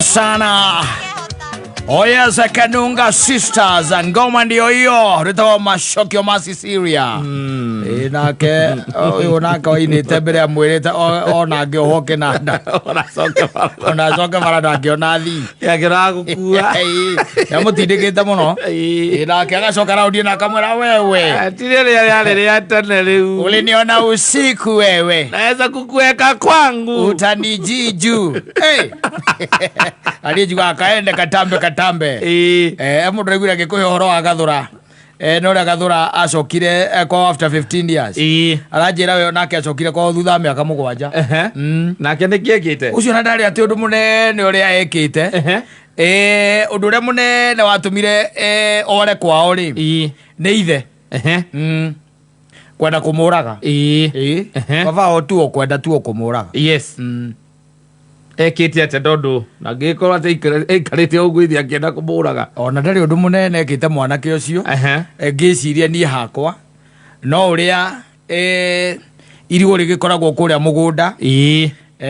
Sana. Oya Kanunga Sisters, ngoma ndio hiyo rĩtagwo macokio ma Cecilia. Ĩ nake ũyũ nake oinĩte mbere amwĩrĩte ona angĩohwo kĩnanda Ũracoke bara. Ona acoke bara ndangĩona thii. Yagĩraga gũkua. Yamũtindĩkĩte mũno. Ĩĩ. Ĩ nake agacoka raundi na akamwĩra wewe Ti rĩrĩa rĩarĩ rĩa tene rĩu. uliniona usiku wewe Naweza kukuweka kwangu. utanijiju. Hey. Ariĩ njugaga kaende katambe katambe. Ĩĩ. Mũndũ aiguire agĩkũhe ũhoro wa Gathũra, no ũrĩa Gathũra acokire kwao after 15 years. Aranjĩra we nake acokire kwao thutha wa mĩaka 7. Ehe. Nake nĩ kĩekĩte? Ũcio na ndarĩ atĩ ũndũ mũnene ũrĩa ekĩte. Ũndũ ũrĩa mũnene watũmire ore kwao rĩ nĩ ithe kwenda kũmũraga. Ĩĩ. Baba o tu kwenda tu kũmũraga. Ekĩte atĩa tondũ angĩgĩkorwo atĩ aikarĩte ũguo ithe akĩenda kũmũraga? Ona ndarĩ ũndũ mũnene ekĩte mwanake ũcio. Ngĩciria niĩ hakwa no ũrĩa irigũ rĩgĩkoragwo kũrĩa mũgũnda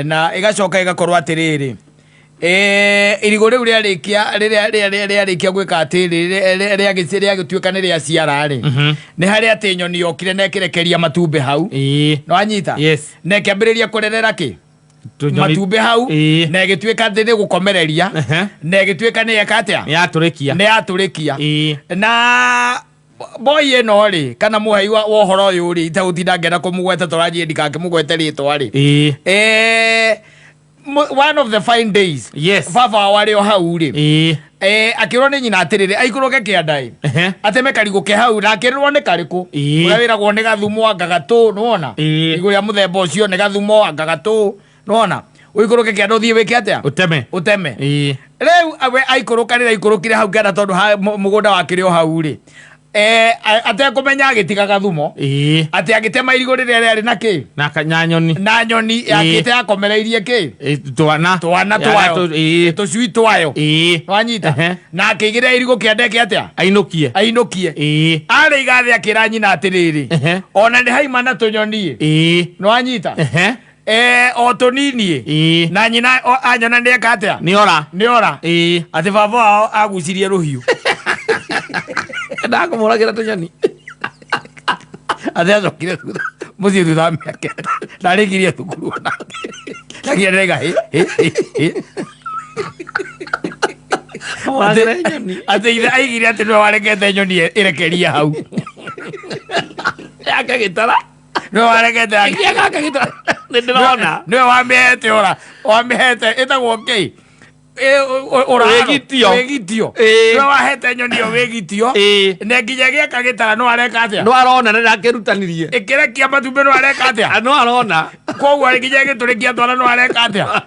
na ĩgacoka ĩgakorwo atĩrĩrĩ, irigũ rĩu rĩarĩkia rĩrĩa rĩarĩkia gwĩka atĩrĩ, rĩagĩtuĩka nĩ rĩaciara rĩ, nĩ harĩa atĩ nyoni yokire na ĩkĩrekeria matumbĩ hau. Nĩwanyita? Yes. Na ĩkĩambĩrĩria kũrerera kĩ Tũnyoni- matumbĩ hau na ĩgĩtuĩka atĩ nĩ gũkomereria na ĩgĩtuĩka nĩ yeka atĩa? Nĩ yatũrĩkia. Nĩ yatũrĩkia. Na boy ĩno rĩ, kana mũhei wa ũhoro ũyũ rĩ, itegũtinda ngĩenda kũmũgweta tũranjie ndikakĩmũgwete rĩtwa rĩ, one of the fine days baba wao arĩ o hau rĩ, akĩrwo nĩ nyina atĩrĩrĩ aikũrũke kĩanda ĩ ateme karigũ ke hau, na akĩrĩrwo nĩ karĩkũ. Ũrĩa wĩragwo nĩ gathumo anga gatũ, nĩwona? Igũrũ rĩa mũthemba ũcio nĩ gathumo anga gatũ, nĩwona? Ũikũrũke kĩanda ũthiĩ wĩke atĩa? Ũteme. Ũteme. Rĩu we aikũrũka rĩrĩa aikũrũkire hau kĩanda tondũ mũgũnda wakĩrĩ o hau rĩ, atekũmenya agĩtiga gathumo atĩ agĩtema irigũ rĩrĩa rĩarĩ na kĩ Na na nyoni. Na nyoni yakĩte yakomereirie kĩ? Twana. Twana twayo. Tũcui twayo. Wanyita? Ehe. Na akĩigĩrĩra irigũ kĩanda ĩke atĩa? Ainũkie. Ainũkie. Arĩ igathe akĩra nyina atĩrĩrĩ, ona nĩ haima na tũnyoni. Nĩwanyita? Ehe. O tũnini. Na nyina anyona nĩ eka atĩa? Nĩ ora. Nĩ ora. Atĩ baba wao agucirie rũhiũ. Endaga kũmũragĩra tũnyoni. Atĩ acokire thutha mũciĩ thutha wa mĩaka 9 ndarĩkirie thukuru onake agĩenderega hĩ hĩ hĩ hĩ. Kũmũragĩra nyoni. Atĩ ithe aigire atĩ nĩwe warekete nyoni ĩrekerie hau. Yake gĩtara. Nĩwe warekete Gaka gĩtara. Nĩ ndĩrona. Nĩwe wamĩhete ũra wamĩhete ĩtagwo kĩ? Ũraro. Wĩgitio. Wĩgitio. Nĩwe wahete nyoni ĩyo wĩgitio. Na nginya gĩaka gĩtara no areka atĩa? No arona nĩ ndakĩrutanirie. Ĩkĩrekia matumbĩ no areka atĩa? No arona. Koguo nginya ĩgĩtũrĩkia twana no areka atĩa?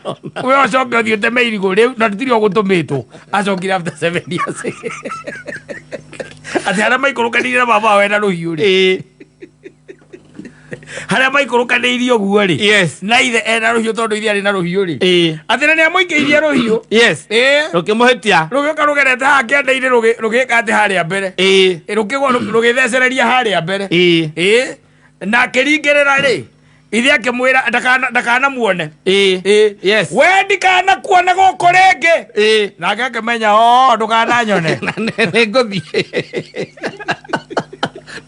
We ũcoke ũthiĩ ũteme irigũ rĩu na tũtirĩ ũgũtũmĩtwo. Acokire after 7 years atĩ harĩa maikũrũkanĩire na baba wao ena rũhiũ rĩ, harĩa maikũrũkanĩirie ũguo rĩ, na ithe ena rũhiũ tondũ ithe arĩ na rũhiũ rĩ, atĩ na nĩ amũikĩirie rũhiũ. Rũkĩmũhĩtia. Rũgĩũka rũgerete haha kĩanda-inĩ rũgĩka atĩ harĩa mbere. Rũkĩgwa rũgĩthecereria harĩa mbere. Na akĩringĩrĩra rĩ, ithe akĩmwĩra ndakanamuone. We ndikanakuone gũkũ rĩngĩ. Nake akĩmenya o ndũkananyone. Na nĩ ngũthiĩ.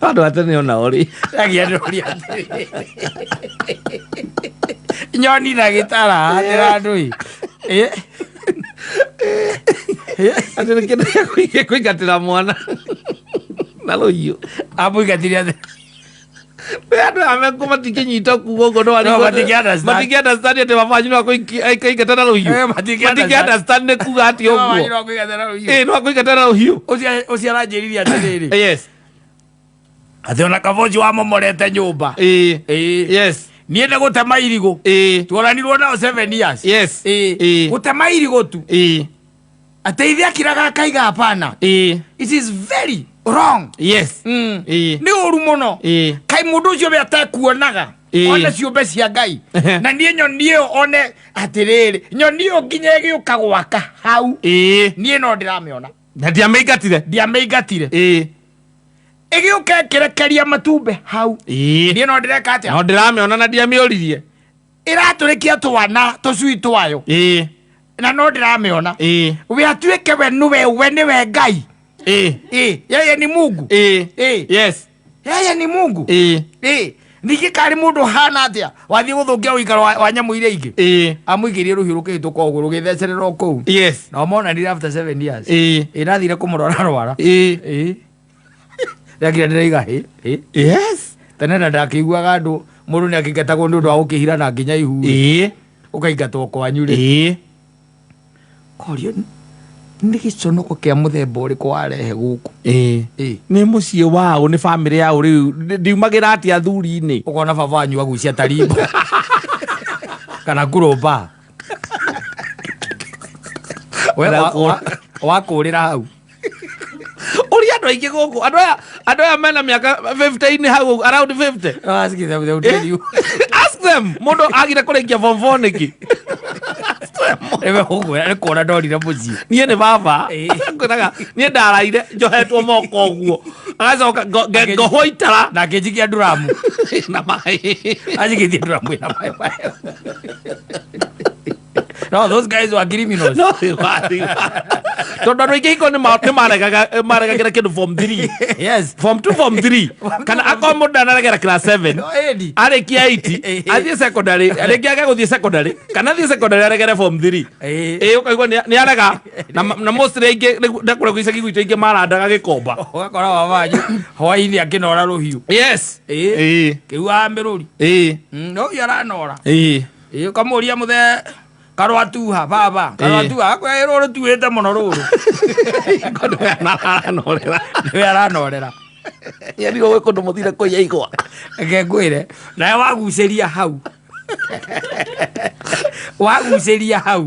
Andũ a tene onao rĩ. Agianũria atĩrĩ, nyoni na gĩtara atĩra andũ ĩ. Atĩ nĩ kĩndũ gĩa kũingatĩra mwana na rũhiũ. Amũingatire atĩ Nĩ andũ aya mekuo matingĩnyita kuga ũguo no No, matingĩ-understand. matingĩ-understand atĩ baba wanyu no akũingata na rũhiũ. Matingĩ-understand. Matingĩ-understand nĩ kuga atĩ ũguo. No akũingata na rũhiũ. Ũcio aranjĩrire atĩrĩrĩ atĩ ona kaba ũcio wamomorete nyũmba. Niĩ nĩ gũtema irigũ tuoranirwo nao 7 years. Gũtema irigũ tu atĩ ithe akiraga akaiga hapana, it is very wrong. Nĩ ũru mũno. Kaĩ mũndũ ũcio we atekuonaga one ciũmbe cia Ngai na niĩ nyoni ĩyo one atĩrĩrĩ, nyoni ĩyo nginya ĩgĩũka gwaka hau niĩ no ndĩramĩona. Na ndiamĩingatire. Ndiamĩingatire. Ĩgĩũka ĩkĩrekeria matumbĩ hau niĩ no ndĩreka atĩa? No ndĩramĩona na ndiamĩũririe. Ĩratũrĩkia twana tũcui twayo. Na no ndĩramĩona. We atuĩke we nĩwe, we nĩwe Ngai. Yeye ni Mungu. Yeye ni Mungu. Ningĩ karĩ mũndũ hana atĩa wathiĩ gũthũkia ũikaro wa nyamũ iria ingĩ. Amũikĩrie rũhiũ rũkĩhĩtũka ũguo rũgĩthecerera o kũu. Nao monanire after 7 years. Nathire kũmũrora rwara. Rĩakira ndĩraiga hĩ hĩ. Tene na ndakĩiguaga andũ, mũndũ nĩ akĩingatagwo nĩ ũndũ wa gũkĩhira na nginya ihu. Ũkaingatwo kwanyu rĩ. Korio nĩ gĩconoko kĩa mũthemba ũrĩkũ warehe gũkũ? Nĩ mũciĩ wao, nĩ bamĩrĩ yao, rĩu ndiumagĩra atĩa athuri-inĩ? Ũkona baba wanyu agucia tarimbo kana ngurũmba. We wakũrĩra hau. Ũria andũ aingĩ gũkũ, andũ aya mena mĩaka 50 hau, around 50. Ask them, they will tell you. Ask them, mũndũ agire kũrĩkia form 4 nĩkĩ? Rĩwe ũkwĩra nĩ kuona ndorire mũciĩ. Niĩ nĩ baba ngwĩraga, niĩ ndaraire njohetwo moko ũguo, agacoka ngohwo itara. Na akĩnjikia nduramu. Na maĩ. Anjikĩtie nduramu ĩna maĩ maĩ. No, those guys were criminals. No, tondũ andũ aingĩ hingo nĩ maregagĩra kĩndũ form 3. Form 2, form 3, kana akorwo mũndũ ndanaregera class 7. No, ĩni. Arĩkia 8, athiĩ secondary, rĩngĩ age gũthiĩ secondary, kana athiĩ secondary aregere form 3. Ĩ ũkaigua nĩ arega na mostly aingĩ ndakũrĩa gĩcagi gwitũ, aingĩ marandaga gĩkomba. Ũgakora baba wanyu hwainĩ akĩnora rũhiũ. Kĩruaga mĩrũri. No ũyũ aranora. Ũkamũria, mũthee, karwatuha baba, karwatuha, akwĩra rũrũ rũtuĩte mũno rũrũ. Kũndũ aranorera. Nĩwe aranorera. Nĩarigwo gwĩ kũndũ mũthire kũiya igwa. Reke ngwĩre, nawe wagucĩria hau, wagucĩria hau.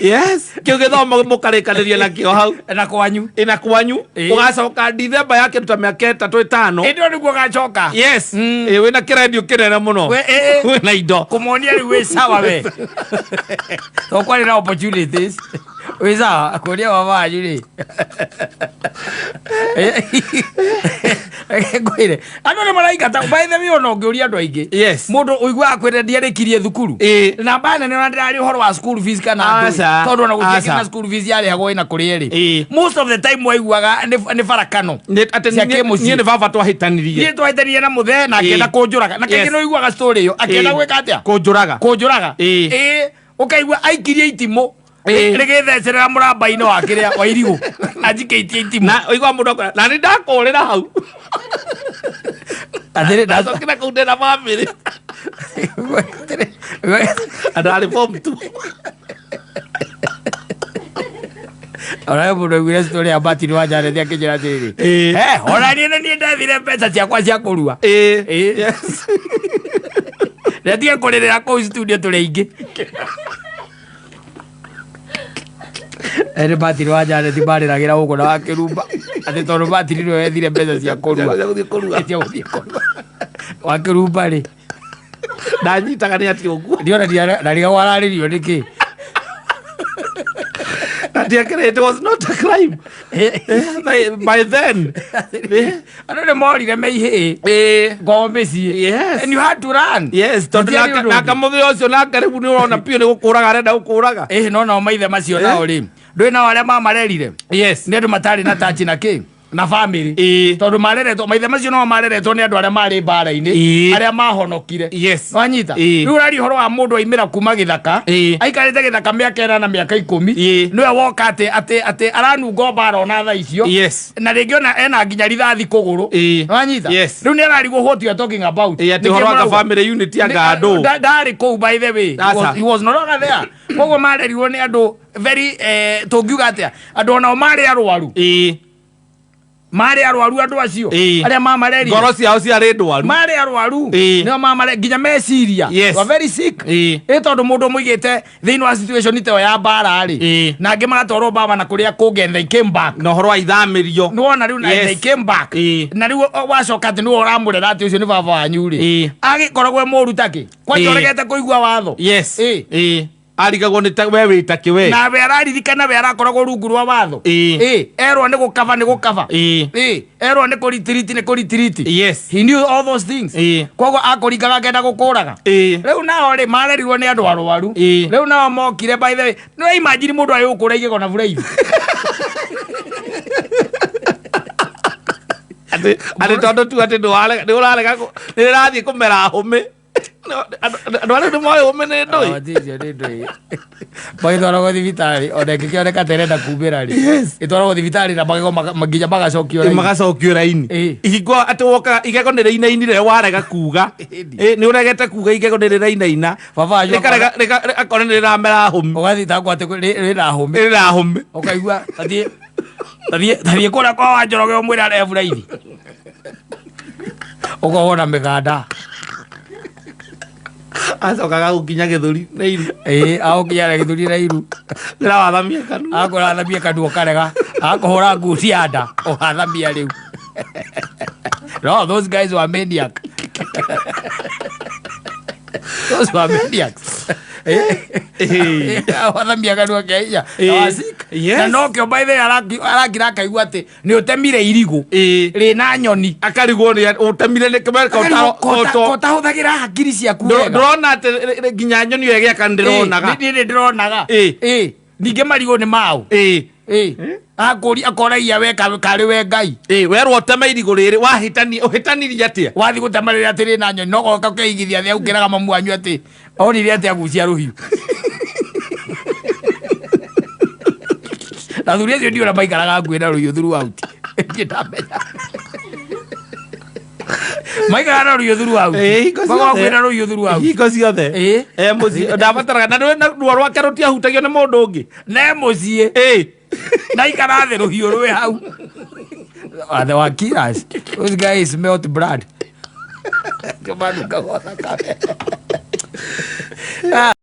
Yes, kĩu gĩthomo mũkarĩkanĩria nakĩo hau. Na kwanyu. Ĩna kwanyu. Ũgacoka Dithemba ya kĩndũ ta mĩaka 3, 5. Ĩndĩ ĩyo nĩguo ũgacoka. Yes. Ĩ wĩna kĩrendio kĩnene mũno. Wĩna indo. Kũmonia rĩu wĩ sawa, we to kwarĩ na opportunities, wĩ sawa kuonia baba wanyu rĩ. Reke ngwĩre, andũ nĩ maraingata, by the way, ona ũngĩũria andũ aingĩ, mũndũ ũiguaga kwĩra ndiarĩkirie thukuru. Namba nene ona ndĩrarĩ ũhoro wa school fees kana ndũĩ. Aca, Tondũ ona gũtiakĩrĩ aca. na school fees yarĩhagwo ĩna kũrĩ erĩ. Most of the time waiguaga nĩ barakano Atĩ cia kĩmũciĩ. Niĩ nĩ baba twahĩtanirie. Niĩ twahĩtanirie na mũthee na akĩenda kũnjũraga, na kaingĩ nĩ ũiguaga story ĩyo, akĩenda gwĩka atĩa? Kũnjũraga. Kũnjũraga. Ĩ ũkaigua aikirie itimũ rĩgĩthecerera mũramba-inĩ wa kĩrĩa wa irigũ, anjikĩtie itimũ. Na ũigua mũndũ akwĩra, na nĩ ndakũrĩra hau. Atĩrĩ, ndacokire kũu ndĩna bamĩrĩ andũ arĩ form 2. Ona mũndũ aiguire story ya Martin wa Janet akĩnjĩra atĩrĩrĩ, "Eh, ona niĩ nĩ niĩ ndethire mbeca ciakwa cia kũrua." Retige kũrĩrĩra kũu studio, tũrĩ aingĩ. Ere Martin wa Janet marĩragĩra gũkũ na wakĩrumba atĩ tondũ Martin nĩwe wethire mbeca cia kũrua. Cia gũthiĩ kũrua. Cia gũthiĩ kũrua. Wakĩrumba rĩ, ndanyitaga nĩ atĩ ũguo. Ndiona ndarigagwo ararĩrio nĩkĩ. Na ndiakĩrĩ, it was not a crime. By then. Andũ nĩ morire meihĩ ngoo mĩciĩ. And you had to run. Yes, tondũ Gũtiarĩ ũndũ nake ũngĩ. mũthĩ ũcio nake rĩu nĩ ũrona biũ nĩ gũkũraga, arenda gũkũraga. Ĩhĩ, no nao maithe macio nao rĩ, ndũĩ nao arĩa mamarerire nĩ andũ matarĩ na tachi na kĩ na family. Tondũ mareretwo, maithe macio no mareretwo nĩ andũ arĩa marĩ mbara-inĩ, arĩa mahonokire. Wanyita? Rĩu ũraria ũhoro wa mũndũ aimĩra kuma gĩthaka, aikarĩte gĩthaka mĩaka 8 mĩaka 10, nĩwe woka atĩ aranungo mbara ona thaa icio. Na rĩngĩ ona ena nginya rithathi kũgũrũ. Wanyita? Yes. Rĩu nĩ ararigwo what you are talking about. Ĩ, atĩ Nĩkĩo ũhoro wa mũrauga? family unit ya ngandũ. Ndarĩ kũu, by the way. Aca. He was no longer there. Koguo marerirwo nĩ andũ very, tũngiuga atĩa, andũ onao marĩ arwaru. Marĩ arwaru andũ acio arĩa mamarerire. Ngoro ciao ciarĩ ndwaru. Marĩ arwaru. Nĩo mamare nginya meciria. Were very sick. Ĩ tondũ mũndũ mũigĩte thĩinĩ wa situation ta ĩyo ya mbara rĩ, na angĩ magatwarwo mbara na kũrĩa kũngĩ, and they came back. Na ũhoro wa ithamĩrio. Nĩwona rĩu, na they came back. Na rĩu wacoka atĩ nĩwe ũramũrera, atĩ ũcio nĩ baba wanyu rĩ, agĩkoragwo e mũru takĩ kwanja, ũregete kũigua watho. Arigagwo nĩ ta we wĩ takĩ we. Nawe araririkana we arakoragwo rungu rwa watho. Ĩĩ. Ĩ, erwo nĩ gũkaba nĩ gũkaba. Ĩĩ. Ĩ, erwo nĩ kũritiriti nĩ kũritiriti. Yes. He knew all those things. Ĩĩ. Koguo akũringaga akenda gũkũraga. Ĩĩ. Rĩu nao rĩ marerirwo nĩ andũ arwaru. Ĩĩ. Rĩu nao mokire, by the way, nĩ imagine mũndũ agĩgũkũra igego na buraithi. Atĩ tondũ tu atĩ nĩ ũrarega nĩ rĩrathiĩ kũmera hũmĩ. Andũ arĩa nĩ moĩ hũmĩ nĩ ndũĩ. Nĩ ndũĩ. Magĩtwaragwo thibitarĩ ona ĩngĩkĩoneka ta ĩrenda kumĩra rĩ, ĩtwaragwo thibitarĩ na magego nginya magacokio raini. Magacokio raini. Ĩĩ. Ihingo atĩ woka igego nĩ rĩinainire warega kuga. Ĩni. Ĩ, nĩ ũregete kuga igego nĩ rĩrainaina. Baba wanyu Rĩkarega akona nĩ rĩramera hũmĩ. Ũgathitangwo atĩ rĩna hũmĩ. Rĩna hũmĩ. Ũkaigua tathiĩ kũrĩa kwa Wanjoroge ũmwĩre arehe buraithi, ũkohwo na mĩganda. Acokaga gũkinya gĩthũri na iru. Ĩĩ, agũkinya na gĩthũri na iru. Rĩrawathamia kanua. Akũrathamia kanua ũkarega, akũhũra nguti ya nda ũgathamia rĩu. No, those guys were maniac, those were maniacs. Wathamia kanua kĩa hinya. Ĩĩ. Yes. Na nokĩo by the way arakira akaigua atĩ nĩ ũtemire irigũ Ĩĩ. rĩna nyoni. Akarigwo nĩ ũtemire nĩ Kotahũthagĩra hakiri ciaku wega. Ndũrona atĩ nginya nyoni ĩyo ĩgĩaka ndĩronaga. Ĩĩ, nĩ ndĩronaga. Ĩĩ. Ĩĩ. Ningĩ marigũ nĩ maũ. Ĩĩ. Ĩĩ. Akũria akoragia we karĩ we Ngai. Ĩĩ, werwo ũteme irigũ rĩrĩ wahĩtani ũhĩtanirie atĩa? Wathiĩ gũtema rĩrĩa atĩ rĩna nyoni no goka ũkeigithia thĩ aukĩraga mamu wanyu atĩ onire atĩ agucia rũhiũ. Na thuri acio ndiũra maikaraga hakuhĩ na rũhiũ throughout. Niĩ ndamenya. Maikaraga na rũhiũ throughout. Ĩĩ, hingo Makoragwo ciothe. hakuhĩ na rũhiũ throughout. Hingo ciothe. Ĩĩ. E mũciĩ ndabataraga na ndũĩ na ruo rwake rũtiahutagio nĩ mũndũ ũngĩ. Ne mũciĩ. Ĩĩ. Na ikara thĩ rũhiũ rwĩ hau. Ah, they were killers. Those guys smelt blood. Ndio maana ukagwa thakame.